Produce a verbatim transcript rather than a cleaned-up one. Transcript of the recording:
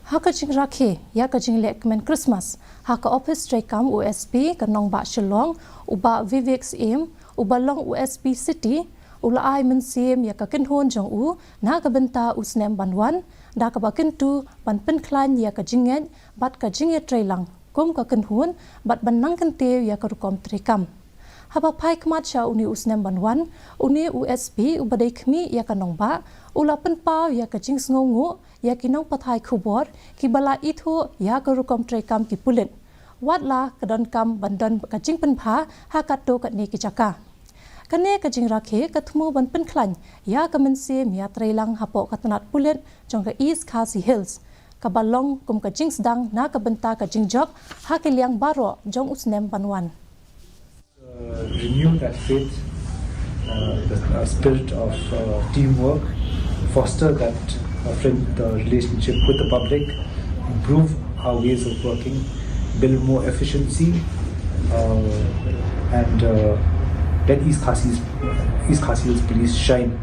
Ha ka jingrakhe ïa ka jingleh kmen Christmas ha ka ophis treikam u S P ka nongbah Shillong, u Bah Vivek Syiem, uba long u S P City, u la ai mynsiem ïa ka kynhun jong u na ka bynta u snem ban wan, da kaba kyntu ban pynkhlaiñ ïa ka jingngeit bad ka jingïatreilang kum ka kynhun bad ban nang kyntiew ïa ka rukom treikam. Haba phai khmat sha une u snem ban wan, une u S P uba dei khmih ïa ka nongbah u la pynpaw ïa ka jingsngewnguh ïa ki nongpathai khubor kiba la ithuh ïa ka rukom treikam ki pulit, wat la ka donkam ban don ka jingpynbha ha katto katne ki jaka. Kane ka jingrakhe ka thmu ban pynkhlaiñ ïa ka mynsiem ïatreilang hapoh ka tnat pulit jong ka East Khasi Hills, kaba long kum ka jingsdang na ka bynta ka jingjop ha ki liang baroh jong u snem ban wan. Uh, renew that faith, uh, the uh, spirit of uh, teamwork, foster that uh, friend, the relationship with the public, improve our ways of working, build more efficiency, uh, and uh, let East Khasi, East Khasi Hills Police shine.